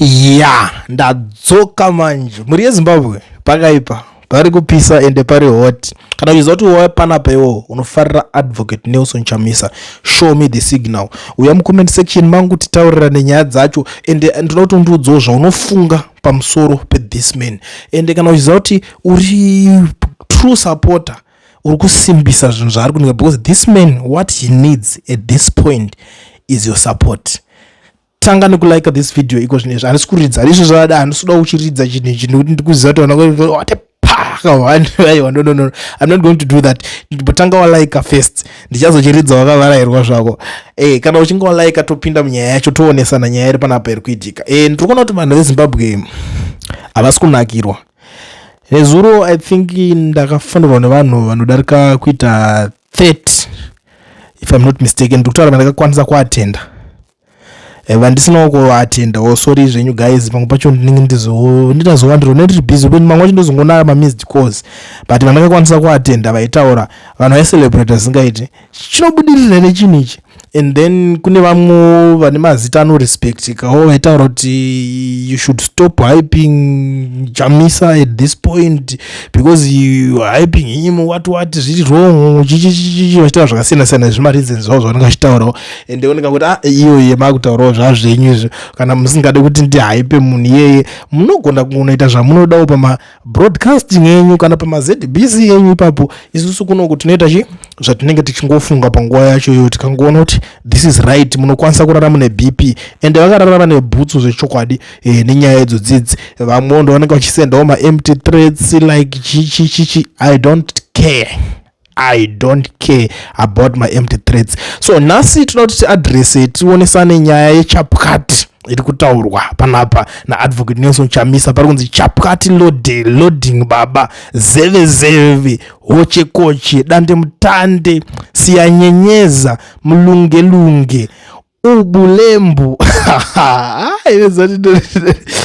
Ya, ndadzoka manje. Mhuri yeZimbabwe, pakaipa, pari kupisa ende pari hot. Kana uchiziva kuti wauya panapa iwowo unofarira Advocate Nelson Chamisa, show me the signal. Uya mucomment section mangu titaurirane nyaya dzacho, ende ndinoda kuti undiudzewo zvaunofunga pamusoro pethis man. Ende kana uchiziva kuti uri true supporter, uri kusimbisa zvinhu zvaari kunika, because this man, what he needs at this point is your support. Tanga nekulike this video iko zvino izvi. Handisi kuridza handizvo zvavada, handisi kuda uchiridza chinhu ichi nekuti ndikuziva kuti vana wate paka. No, no, no, I'm not going to do that. Tanga walike first, ndichazochiridza wakavarairwa zvako. Kana uchinge walike, topinda munyaya yacho, toonesana nyaya iri panapa iri kuitika. Ndiri kuona kuti vanhu veZimbabwe havasi kunakirwa. Nezuro I think ndakafanirwa nevanhu vanodarika kuita 30, if I'm not mistaken. Ndiri kutaura vandakakwanisa kuatenda. Vandisinawo kuatendawo, sorry zvenyu guys. Pamwe pacho ndinenge ndinazowandiro ndiri busy, mamwe acho ndozongoona mamissed calls, but vandakakwanisa kuatenda vaitaura, vanhu vaicelebrata zvisingaiti, chinobudirira nechinhu ichi. And then kune vamwe vane mazita anorespectikawo vaitaura kuti you should stop hyping Chamisa at this point because you are hyping him, what what, zviri wrong, chichichichi, vachitaura zvakasiyana siyana, zvemareasons zvavo zvavanenge vachitaurawo. And oneka kuti ah, iyo yemakutaurawo zvazvenyu izvo. Kana musingade kuti ndihype munhu iyeye, munogona kunoita zvamunodawo pamabroadcasting enyu kana pamaZBC enyu ipapo. Isusu kunoku tinoita chi zvatinenge tichingofunga panguva yacho iyoyo. Tikangoona kuti this is right, munokwanisa kurarama neBP, ende vakararama nebhutsu zvechokwadi nenyaya idzo dzidzi. Vamwewo ndo vanenge vachisendawo maempty threats like chichichichi. I don't care, I don't care about my empty threats. So nhasi toda kuti tiadrese, tionesane nyaya yechapwati iri kutaurwa panapa naAdvocate Nelson Chamisa. Pari kunzi chapwati loading baba, zeve zeve, hoche koche, dande mutande, siyanyenyeza, mulungelunge, ubulembu.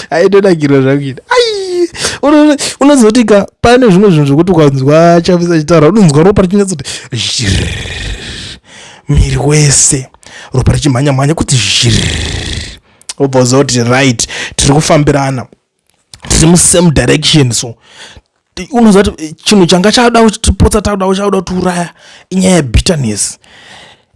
Aitodakirwa zvakuita. Ai, unozoti ka pane zvimwe zvinhu zvokuti ukanzwa Chamisa achitaura, unonzwa ropa richinyatsoti zhirr, miri wese ropa richimhanya mhanya kuti zhirr, wobva uziva kuti right, tiri kufambirana, tiri musame direction. So unoziva kuti chinhu changa chada kutipotsa, takuda chakuda kutiuraya inyaya yebitterness.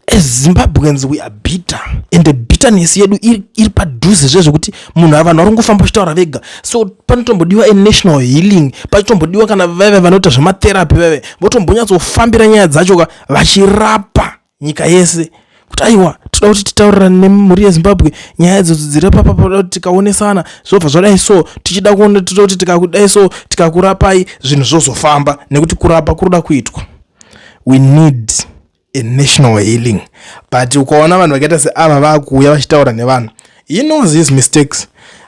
As Zimbabweans we are bitter, and the bitterness yedu iri padhuze zvezvekuti munhu, vanhu vari kungofamba vachitaura vega. So panotombodiwa a national healing, pachitombodiwa kana vaive vanoita zvematherapy, vaive votombonyatsofambira nyaya dzacho ka, vachirapa nyika yese kuti aiwa, toda kuti titaurirane nemhuri yeZimbabwe nyaya idzodzo dziri papapa, kuti tikaonesana zvobva zvadai. So tichida kuona, toda kuti tikakudai, so tikakurapai zvinhu zvozofamba, nekuti kurapa kuroda kuitwa. We need a national healing. But ukaona vanhu vakaita seava vaakuuya vachitaura nevanhu, he knows his mistakes.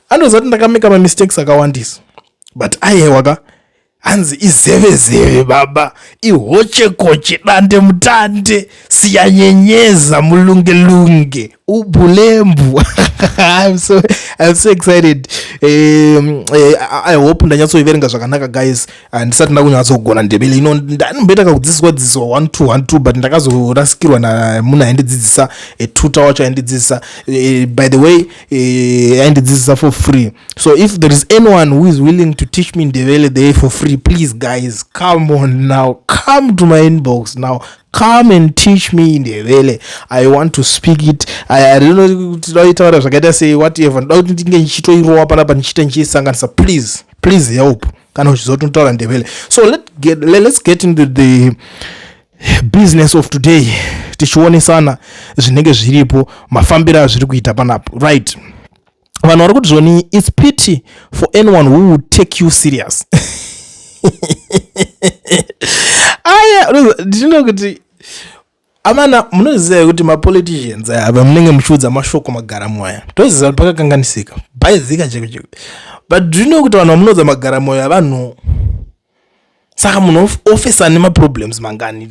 Anoziva kuti ndakameka mamistakes akawandisa, but aiwa ka, hanzi izevezeve baba, ihochekoche, dande mutande, siyanyenyeza, mulungelunge, ubulembu. I'm so excited. I hope ndanyatsoiverenga zvakanaka guys. Handisati ndakunyatsogona Ndebele ino. Ndanomboita kakudzidziswa dzidziswa 1 2 1 2, but ndakazorasikirwa namunhu aindidzidzisa, tutor wacho aindidzidzisa. By the way, aindidzidzisa for free, so if there is anyone who is willing to teach me Ndebele there for free, please guys, come on now, come to my inbox now, come and teach me Ndebele. I want to speak it. I don't know kuti daitaura zvakaita sei, whatever. Ndoda kuti ndinge ndichitoirowa panapa, ndichiita ndichiisanganisa. Please, please help kana uchiziva kuti unotaura Ndebele. So let's get into the business of today, tichionesana zvinenge zviripo, mafambiro azviri kuita panapo. Right, vanhu vari kuti zvoni, "It's pity for anyone who would take you serious." Aya, ndinoda kuti amana, munoziva kuti mapoliticians aya ava munenge muchiudza mashoko magaramoyo aya, toziva kuti pakakanganisika bhaizika cheko cheko, but do you know kuti vanhu vamunoudza magaramoyo avanhu, saka munhu ofesa nemaproblems mangani?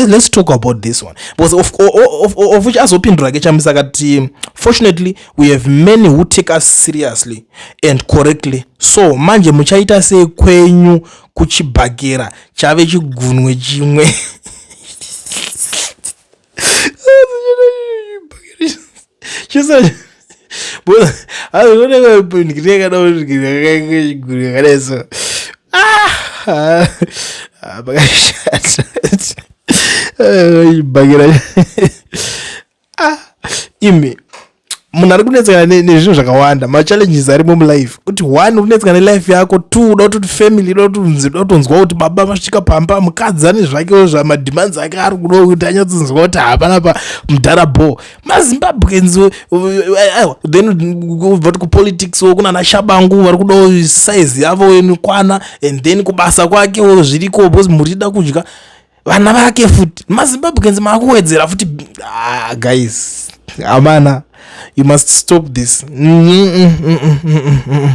Let's talk about this one, because of which azopindura ke Chamisa akati, "Fortunately we have many who take us seriously and correctly. So manje muchaita sei kwenyu kuchibhakera chave chigunwe chimwe?" Yakadai so. Ah, pakashata chibhakera. Ah, imi munhu ari kunetseka nezvinhu zvakawanda, machallenges arimo mulife, kuti one, uri kunetseka nelife yako, two, uda kutoti family uda kutonzi, uda kutonzwa kuti baba vasvika pamba, mukadzi ane zvakewo zvamademands ake ari kuda kuti anyatsonzwa kuti hapana pa mudhara bo maZimbabweans. Aiwa, then kubva kuti kupolitics wo kuna nashabangu vari kudawo size yavo inokwana, and then kubasa kwakewo zviriko because mhuri ida kudya, vana vake futi maZimbabweans maakuwedzera futi. Ah, guys, amana, you must stop this.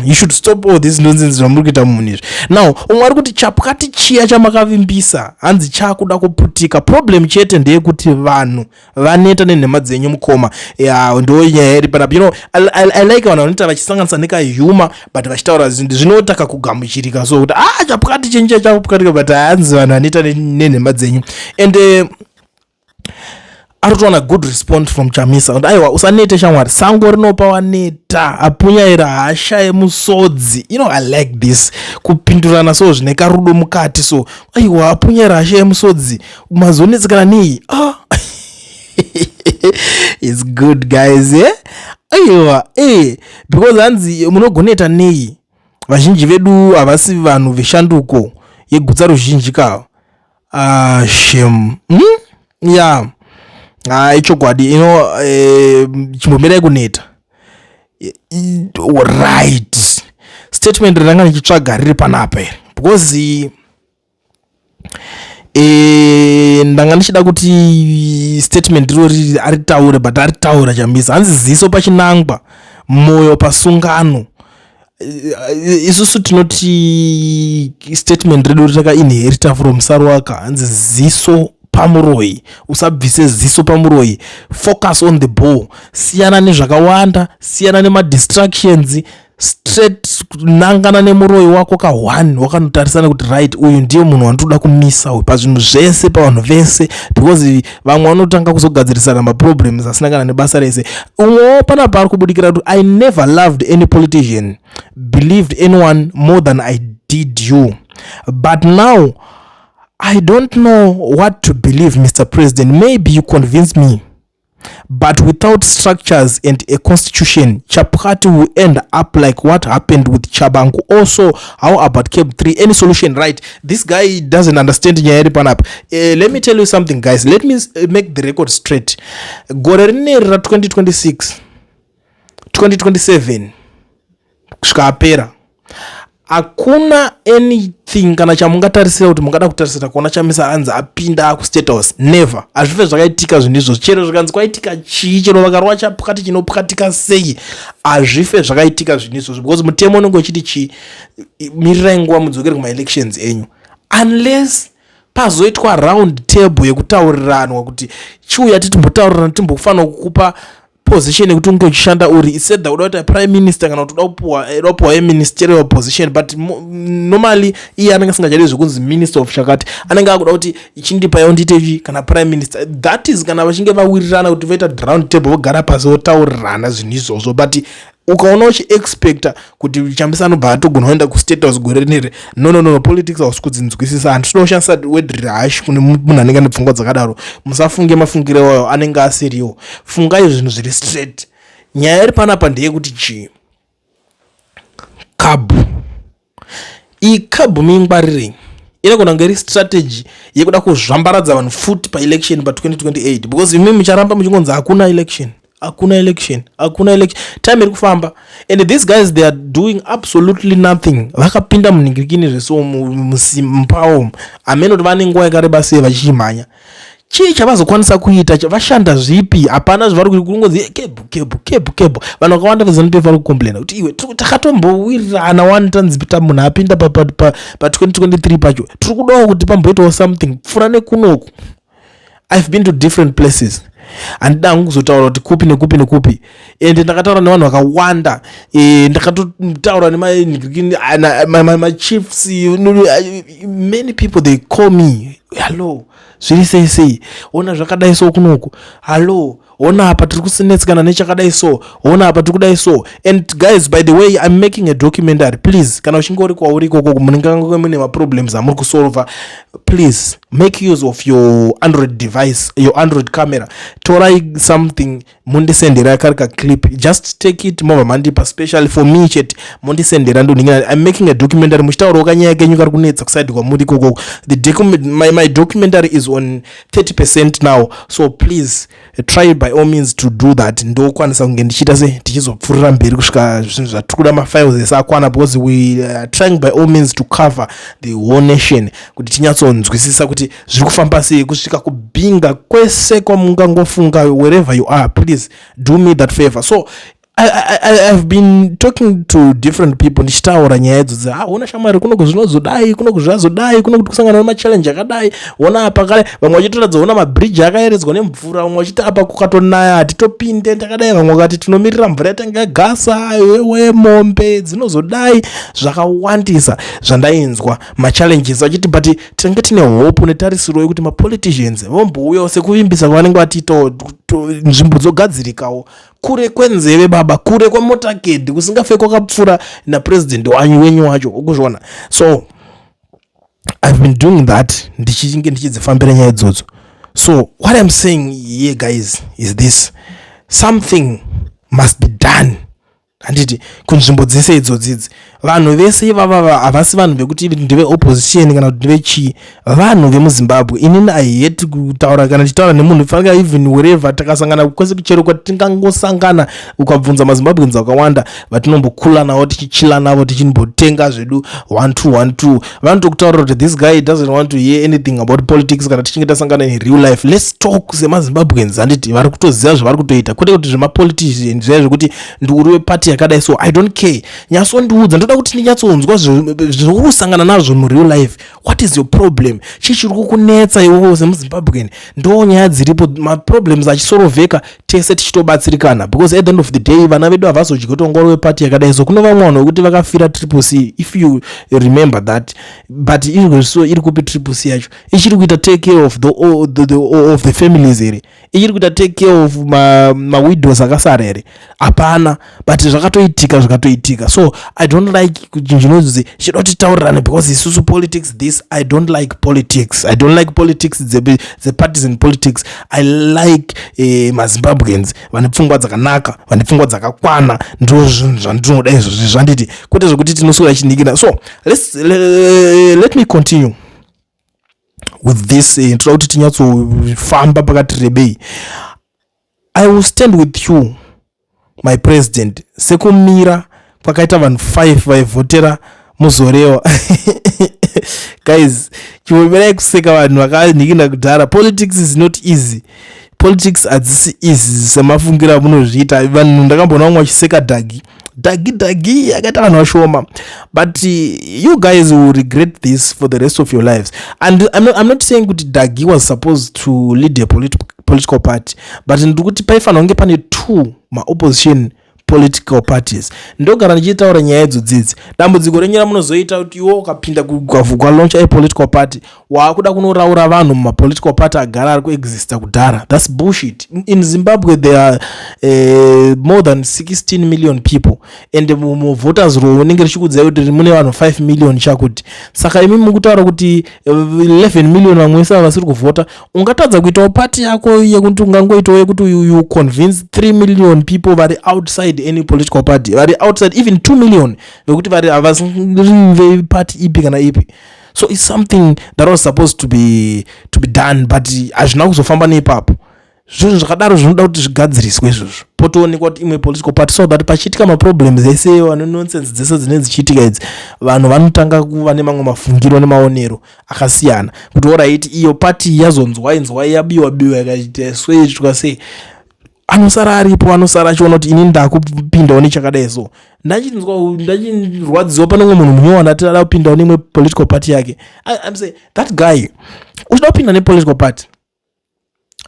You should stop all this nonsense zvamuri kuita munhu izvi. Now umwe ari kuti chapwati chiya chamakavimbisa hanzi chakuda kuputika. Problem chete ndeyekuti vanhu vaneta nenhema dzenyu, mukoma. Ya, ndo nyaya iri panapa. I like vanhu vanoita vachisanganisa nekahumor but vachitaura zvinhu zvinotaka kugamuchirika, so kuti ah, chapwati chenyu chakupukatika, but hanzi vanhu vanoita nenhema dzenyu. And ari kutowana good response from Chamisa kuti aiwa, usanete shamwari, sango rinopa waneta, apunyaira hasha yemusodzi. I like this kupindurana so zvine karudo mukati. So aiwa, apunyaira hasha yemusodzi, mazonetsekana nei? Ah, it's good, guys, eh? Aiwa, because hanzi munogoneta nei, vazhinji vedu havasi vanhu veshanduko yegutsa ruzhinji ka. Ah, shem. Yeah, ah, ichokwadi ino. Chimbomirai kuneta. Right, statement ranga ndichitsvaga riri panapa here? Because ndanga ndichida kuti statement irori aritaure, but aritaura Chamisa. Hanzi ziso pachinangwa, mwoyo pasungano. Isusu tinoti statement redu ratakainherita from Saruwaka, hanzi ziso pamuroi, usabvise ziso pamuroi, focus on the ball, siyana nezvakawanda, siyana nemadistractions, straight nangana nemuroi wako ka1 wakanotarisana kuti right, uyu ndiye munhu wandinoda kumisa uyu pazvinhu zvese, pavanhu vese, because vamwe vanotanga kuzogadzirisana maproblems asina kana nebasa rese. Umwewo panapa ari kubudikira kuti I never loved any politician, believed anyone more than I did you, but now I don't know what to believe, Mr President. Maybe you convince me, but without structures and a constitution, Chapati will end up like what happened with Chabangu. Also, how about CAB 3? Any solution? Right, this guy doesn't understand nyaya iri panapa. Let me tell you something, guys. Let me make the record straight. Gore rineri ra2026, 2027 kusvika apera, hakuna anything kana chamungatarisira kuti mungada kutarisira kuona Chamisa anzi apinda kuState House. Never, hazvife zvakaitika zvinhu izvozvo. Chero zvikanzi kwaitika chii, chero vakarova chapwati chinopwatika sei, hazvife zvakaitika zvinhu izvozvo, because mutemo unenge uchiti chii? Mirirai nguva mudzokere kumaelections enyu, unless pazoitwa round table yekutauriranwa kuti chiuya titimbotaurirana, timbofanira kukupa position yekuti unge uchishanda uri isedha uda kuita prime minister kana kuti uda kupuwa yeministerial position. But normally iye anenge asingachadi zvekunzi minister of chakati, anenge akuda kuti chindipaiwo ndiite kana prime minister. That is kana vachinge vawirirana kuti voita round table, vogara pasi, votaurirana zvinhu izvozvo. But ukaona uchiexpecta kuti Chamisa anobva atogona kuenda kuState House gore rineri, no, no, no. Politics hausi kudzinzwisisa. Handitoda kushandisa word rash kune munhu anenge ane pfungwa dzakadaro. Musafunge mafungiro wayo anenge asiriwo. Fungai zvinhu zviri straight. Nyaya iri panapa ndeyekuti chii? CAB iyi, CAB muingwarirei, inogona kunge iri strategy yekuda kuzvambaradza vanhu futi paelection pa2028, because imi mucharamba muchingonzi hakuna election, hakuna election, hakuna election. Time iri kufamba and these guys, they are doing absolutely nothing. Vakapinda munhingirikini zveso mupawo, hamene kuti vane nguva yakareba sei vachichimhanya. Chii chavazokwanisa kuita? Vashanda zvipi? Hapana zvavari kungonzi CAB, CAB, CAB, CAB. Vanhu vakawanda veZANU PF vari kucomplaina kuti iwe, takatombowirana wani, tanzi munhu apinda pa2023 pacho, tiri kudawo kuti pamboitawo something pfuura nekunoku. I've been to different places, handida hangu kuzotaura kuti kupi nekupi nekupi, ende ndakataura nevanhu vakawanda. Ndakatotaura nemachiefs, many people, they call me, "Hallo, zviri sei sei? Ona zvakadai so kunoku. Hallo, Ona apa tiri kusinetsikana nechakadai so, ona apa tiri kudai so. And guys, by the way, I'm making a documentary. Please, kana uchinge uri kwauri ikoko, munenge mune maproblems amuri kusolva, please make use of your Android device, your Android camera. Torai something, mundisendera kari kaclip. Just take it, mobva mandipa specially for me chete, mundisendera. Ndonhingira, I'm making a documentary, muchitaurawo kanyaya kenyu kari kunetsa kuside kwamuri ikoko. The document, my documentary is on 30% now, so please try by all means to do that. Ndokwanisa kunge ndichiita se tichizopfuurira mberi kusvika zvinhu zvatiri kuda, mafiles ese akwana, because we are trying by all means to cover the whole nation, kuti tinyatsonzwisisa kuti zviri kufamba sei, kusvika kuBinga, kwese kwamungangofunga. Wherever you are, please do me that favor. So I've been talking to different people, ndichitaura nyaya idzodzi. Ah, ona shamwari, kunoku zvinozodai, kunoku zvazodai, kunoku kusangana nemachallenge akadai, ona apa kale. Vamwe vachitoratidza, ona mabridge akayeredzwa nemvura. Vamwe vachiti apa kukatonaya hatitopinde, takadai. Vamwe vakati tinomirira mvura yatanga yagasa, wewe mombe dzinozodai. Zvakawandisa zvandainzwa, machallenges vachiti, but tinenge tine hope netarisiro yekuti mapoliticians vombouyawo sekuvimbisa kwavanenge vatiitawo, nzvimbo dzogadzirikawo. Kure kwenzeve baba, kure kwemotakedi, kusingafe kwakapfuura napurezidendi wanyu wenyu wacho, ukuzviona. So I've been doing that, ndichinge ndichidzifambira nyaya idzodzo. So what I'm saying here, guys, is this: something must be done, handiti? Kunzvimbo dzese idzodzidzi, vanhu vese ivava havasi vanhu vekuti ndeve opposition kana kuti ndevechii, vanhu vemuZimbabwe. Inini I hate kutaura, kana tichitaura nemunhu fanika, even wherever takasangana, kwese kuchero kwatingangosangana, ukabvunza maZimbabweans vakawanda vatinombokula navo, tichichila navo, tichimbotenga zvedu 1 2 1 2, vanotokutaurira kuti this guy doesn't want to hear anything about politics. Kana tichinge tasangana in real life, let's talk semaZimbabweans, handiti? Vari kutoziva zvavari kutoita, kwete kuti zvemapolitician zviya zvekuti ndiuri wepati yakadai. So I don't care, nyatsondiudza. Ndoda kuti ndinyatsonzwa zvauri kusangana nazvo mureal life. What is your problem? Chii chiri kukunetsa iwowo semuZimbabwean? Ndo nyaya dziripo, maproblems achisorovheka, tese tichitobatsirikana, because at the end of the day vana vedu havazodyi kuti ongori wepati yakadai. So kune vamwe vanhu vekuti vakafira Triple C, if you remember that. But izvozvo iri kupi Triple C yacho? Ichiri kuita take care of the families here? Ichiri kuita take care of mawidows akasara here? Hapana. But zvakatoitika, zvikatoitika. So I don't like chinhu chinonzi chida kuti taurirane, because isusu politics this, I don't like politics. I don't like politics dzepartisan politics. I like maZimbabweans vane pfungwa dzakanaka, vane pfungwa dzakakwana. Ndo zvinhu zvandinoda izvozvi, zvanditi, kwete zvekuti tinoswera chinikina. So let me continue with this. Toda kuti tinyatsofamba pakati rebei. I will stand with you, my president, sekumira kwakaita vanhu 5 vaivhotera Muzorewa. Guys, chimbomirai kuseka vanhu vakanhikina kudhara. Politics is not easy. Politics hadzisi easy semafungiro amunozviita vanhu. Ndakamboona vamwe vachiseka Dhagi, Dhagi, Dhagi akaita vanhu vashoma. But you guys will regret this for the rest of your lives. And I'm not saying kuti Dhagi was supposed to lead a political party, but ndiri kuti paifanira kunge pane two maopposition political parties. Ndogara ndichitaura nyaya idzodzidzi. Dambudziko renyu ramunozoita kuti iwo ukapinda ukalauncha apolitical party, waakuda kunoraura vanhu mumapolitical party agara ari kuexista kudhara. That's bullshit. In Zimbabwe there are more than 16 million people, and muvoters roll unenge richikudzai kuti mune vanhu 5 million chakuti. Saka imi mukutaura kuti 11 million vamwe vese vasiri kuvhota, ungatadza kuitawo pati yako yekuti ungangoitawo yekuti you convince 3 million people vari outside any political party, vari outside, even 2 million vekuti vari havasiri vepati ipi kana ipi? So it's something that was supposed to be done, but hazvina kuzofamba neipapo. Zvinhu zvakadaro zvinoda kuti zvigadziriswe izvozvo, potoonekwa kuti imwe political party, so that pachiitika maproblems ese, vane nonsense dzese dzinenge dzichiitika idzi, vanhu vanotanga kuva nemamwe mafungiro nemaonero akasiyana, kuti alright, iyo pati yazonzwai nzwai, yabiwa biwa, ikaita swoitwa sei, anosara aripo, anosara achiona kuti ini ndakupindawo nechakadai. So ndachinzwa, ndachirwadziwa pane umwe munhu munyowani ati ada kupindawo neimwe political party yake. I'm saying that guy, uchida kupinda nepolitical party,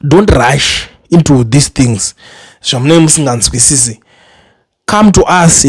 don't rush into these things zvamunenge musinganzwisisi. Come to us.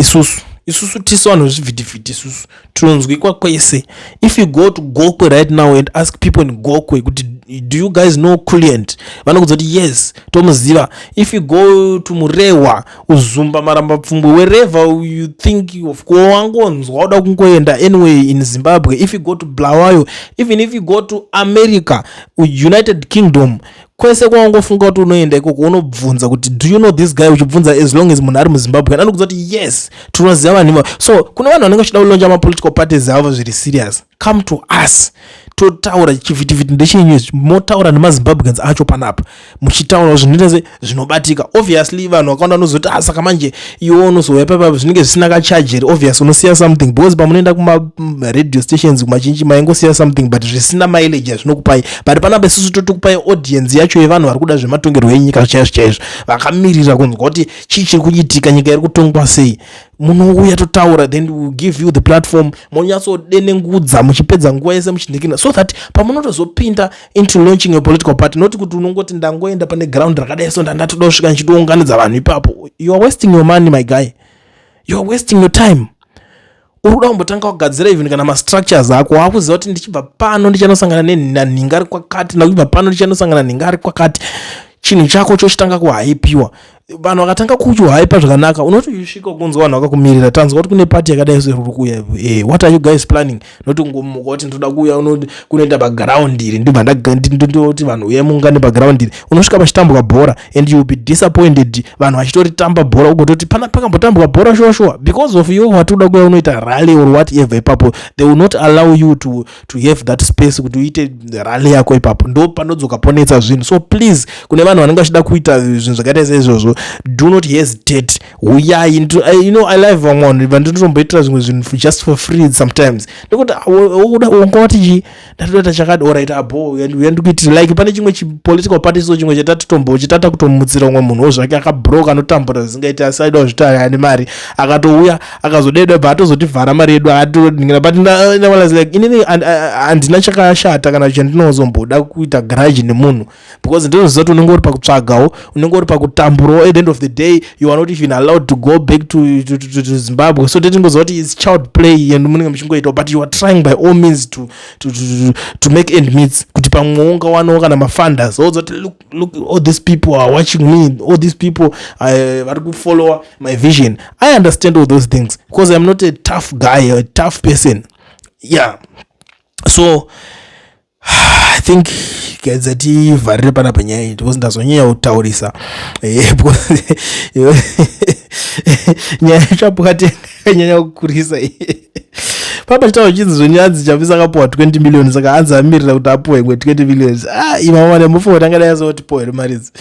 Isusu tisu vanhu vezvivhitivhiti, isusu tinonzwikwa kwese. If you go to Gokwe right now and ask people in Gokwe kuti Do you guys know Kulient? Vanokudza kuti yes, tomuziva. If you go to Murehwa, Uzumba, Maramba Pfumbwe, wherever you think of, wangonzwa uda kungoenda anyway in Zimbabwe, if you go to Bulawayo, even if you go to America, United Kingdom, kwese kwawangofunga kuti unoenda ikoko, unobvunza kuti, "Do you know this guy?" Uchibvunza, as long as munhu ari muZimbabwe, anokudza kuti yes, tinoziva vanhu ivavo. So kune vanhu vanenge vachida kulauncha mapolitical parties avo zviri serious, come to us, totaura. Chivhitivhiti ndechenyu, motaura nemaZimbabweans acho panapa, muchitaura zvinoita se zvinobatika. Obviously vanhu vakawanda vanozoti, "Ah, saka manje iwe unozouya papa zvinenge zvisina kachajeri." Obvious unosiya something, because pamunoenda kumaradio stations kumachinji maingosiya something, but zvisina mileage yazvinokupai. But panapa isusu totikupai audience yacho yevanhu vari kuda zvematongerwo enyika chaizvo chaizvo, vakamirira kunzwa kuti chii chiri kuitika, nyika iri kutongwa sei. Munouya, totaura, then we will give you the platform, munyatsodenengudza, muchipedza nguva yese muchinhikina, so that pamunotozopinda into launching a political party, not kuti unongoti ndangoenda pane ground rakadai, so ndandatoda kusvika ndichitounganidza vanhu ipapo. You are wasting your money, my guy. You are wasting your time. Uri kuda kumbotanga kugadzira even kana mastructures ako, wakuziva kuti ndichibva pano ndichanosangana nanhinga ari kwakati, ndakubva pano ndichanosangana nhinga ari kwakati. Chinhu chako chochitanga kuhypiwa. Vanhu vakatanga kuchihypa zvakanaka, unoti uchisvika kunzwa vanhu vakakumirira, "Tanzwa kuti kune pati yakadai so iri kuuya. What are you guys planning?" Noti ngomuka kuti ndoda kuuya kunoenda paground iri, ndibva ndoti vanhu uyai muungane paground iri. Unosvika pachitambwa bhora and you will be disappointed, vanhu vachitoritamba bhora, ugototi pana pakambotambwa bhora shuwa shuwa because of iwe wati uda kuuya unoita rally or whatever ipapo. They will not allow you to have that space kuti uite rally yako ipapo. Ndo panodzoka ponetsa zvinhu. So please, kune vanhu vanenge vachida kuita zvinhu zvakaita saizvozvo, do not hesitate, uyai. I love vamwe vanhu vandinotomboitira zvimwe zvinhu just for free sometimes, nekuti ungati chii, ndatoita chakadi, alright, abo uya ndikuitira. Like pane chimwe chipolitical party, so chimwe chatatitombo chatata kutomutsira umwe munhuwo zvake akabroka, anotambura zvisingaiti, asi aida kuzviti ane mari, akatouya akazodeda, bva atozotivhara mari yedu atoningira. But like inini handina chakashata kana chandinozomboda kuita grudge nemunhu, because ndinoziva kuti unenge uri pakutsvagawo, unenge uri pakutamburawo. At the end of the day, you are not even allowed to go back to Zimbabwe, so tetingoziva kuti it's child play and munenge muchingoitawo, but you are trying by all means to make end meets, kuti pamwe ungawanawo kana mafunders, oudza kuti, "Look, look, all these people are watching me, all these people vari kufollowa my vision." I understand all those things because I'm not a tough guy, a tough person. Yeah, so I think gaidza tivharire panapa nyaya iyi, because ndazonyanya kutaurisa, because nyaya yacho apukati yakanyanya kukurisa. Papa chitauro chinzi zvonyanzi Chamisa akapuwa 20 million, saka hanzi amirira kuti apuwe imwe 20 millions. Ah, imama nemufungo kuti angadai azotipuwa here mari idzi?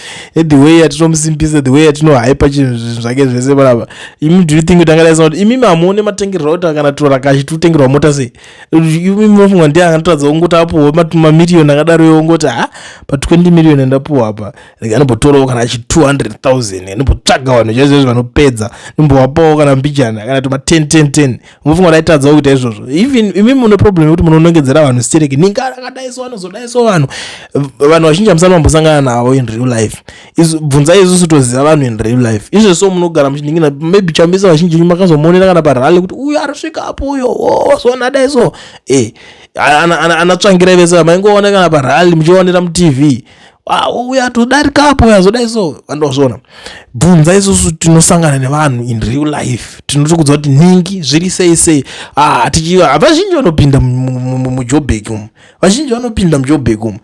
The way yatinomusimbisa, the way yatinohypa chinhu, zvinhu zvake zvese panapa, imi, do you think kuti angadai kuti imimi hamuone matengerero kuti kana tora kachitutengerwa mota sei? Imi munofunga ndiye angatoradza kungoti apuwa mamiriyoni akadaro, iwo ungoti, ha, pa20 million andapuwa apa, anombotorawo kana achi 200 000, anombotsvaga vanhu chaizvo vanopedza, nombovapawo kana mbijana kana tuma 10 10 10. Munofunga kuti aitadzawo kuita izvozvo? Even imi mune problem yekuti munonongedzera vanhu stereki, ninga akadai so, anozodai so. Vanhu vazhinji hamusani vambosangana navo in real life. Bvunzai isusu, toziva vanhu in real life. Izvo so munogara muchiningina maybe Chamisa, vazhinji makazomuonera kana parally kuti uyu arisvika apo, uyo wazoona dai so, anatsvangirai vese maingoona kana parally, muchionera muTV, uyu atodarika apo, uyu azodai so, vandozviona. Bvunza isusu, tinosangana nevanhu in real life, tinotokudza kuti ningi zviri sei sei. Ah, vazhinji vanopinda muJobek umu, vazhinji vanopinda muJobek umu,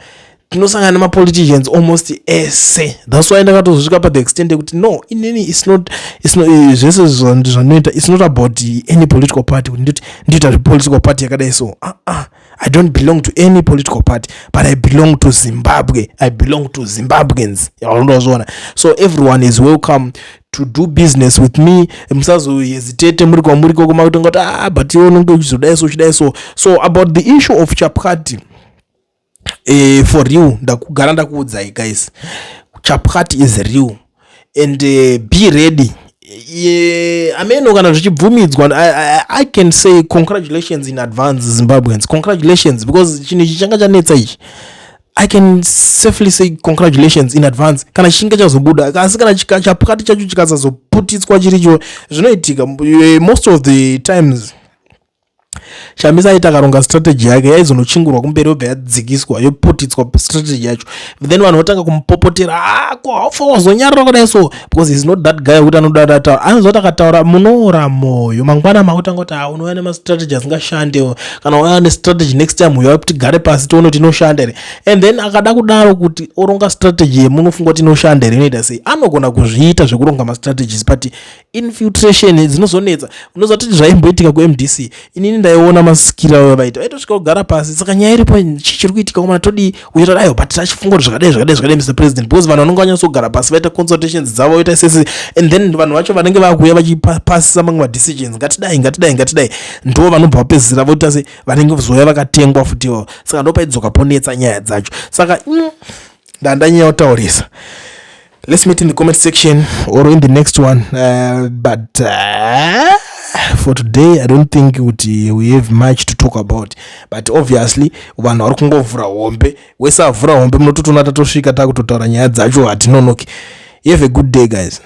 tinosangana nemapoliticians almost ese. That's why ndakatozosvika pa the extent yekuti no, inini it's not zvese zvandinoita, it's not about any political party, kuti nditi ndinoita political party yakadai so. I don't belong to any political party, but I belong to Zimbabwe, I belong to Zimbabweans. Ndozviona. So everyone is welcome to do business with me. Musazohesitate muri kwamuri koko makutonga kuti, "Ah, but iwe unonge uchizodai so, uchidai so." So about the issue of Chapati, for real, ndakugara ndakuudzai guys, Chapati is real and be ready. Ameno kana zvichibvumidzwa, I can say congratulations in advance, Zimbabweans, congratulations, because chinhu ichi changa chanetsa ichi. I can safely say congratulations in advance kana chichinge chazobuda. Asi kana chapati chacho chikasazoputitswa chiricho, zvinoitika most of the times. Chamisa aiti akaronga strategy yake, yaizonochingurwa kumberi, yobva yadzikiswa, yoputitswa strategy yacho. Then vanhu votanga kumupopotera, "Ah, ko haufa wazonyarara kudai?" So because he's not that guy wekuti anoda ataura. Anoziva kuti akataura, munoora mwoyo. Mangwana makutanga kuti, "Ah, unouya nemastrategy asingashandewo. Kana wauya nestrategy, next time uya tigare pasi tione kuti inoshanda here." And then akada kudaro kuti oronga strategy yemunofunga kuti inoshanda here, inoita sei? Anogona kuzviita zvekuronga mastrategies, but infiltration dzinozonetsa. Unoziva kuti zvaimboitika kuMDC, inini ndaiona masikiro avo vaita, vaitosvika kugara pasi. "Saka nyaya iripo, chii chiri kuitika komana? Todii?" Uchitoti, "Aiwa, but tachifunga kuti zvakadai, zvakadai, zvakadai, Mr President," because vanhu vanonge vanyatsogara pasi, vaita consultations dzavo, vaita sese. And then vanhu vacho vanenge vakuuya vachipasisa mamwe madecisions, "Ngatidai, ngatidai, ngatidai," ndo vanobva vapedzisira voita se vanenge vozouya vakatengwa futiwo. Saka ndopaidzoka ponetsa nyaya dzacho. Saka ndandanyanya kutaurisa. Let's meet in the comment section or in the next one. But for today I don't think kuti we have much to talk about, but obviously vanhu vari kungovhura hombe. Wese avhura hombe, munototoona tatosvika, takutotaura nyaya dzacho, hatinonoki. You have a good day, guys.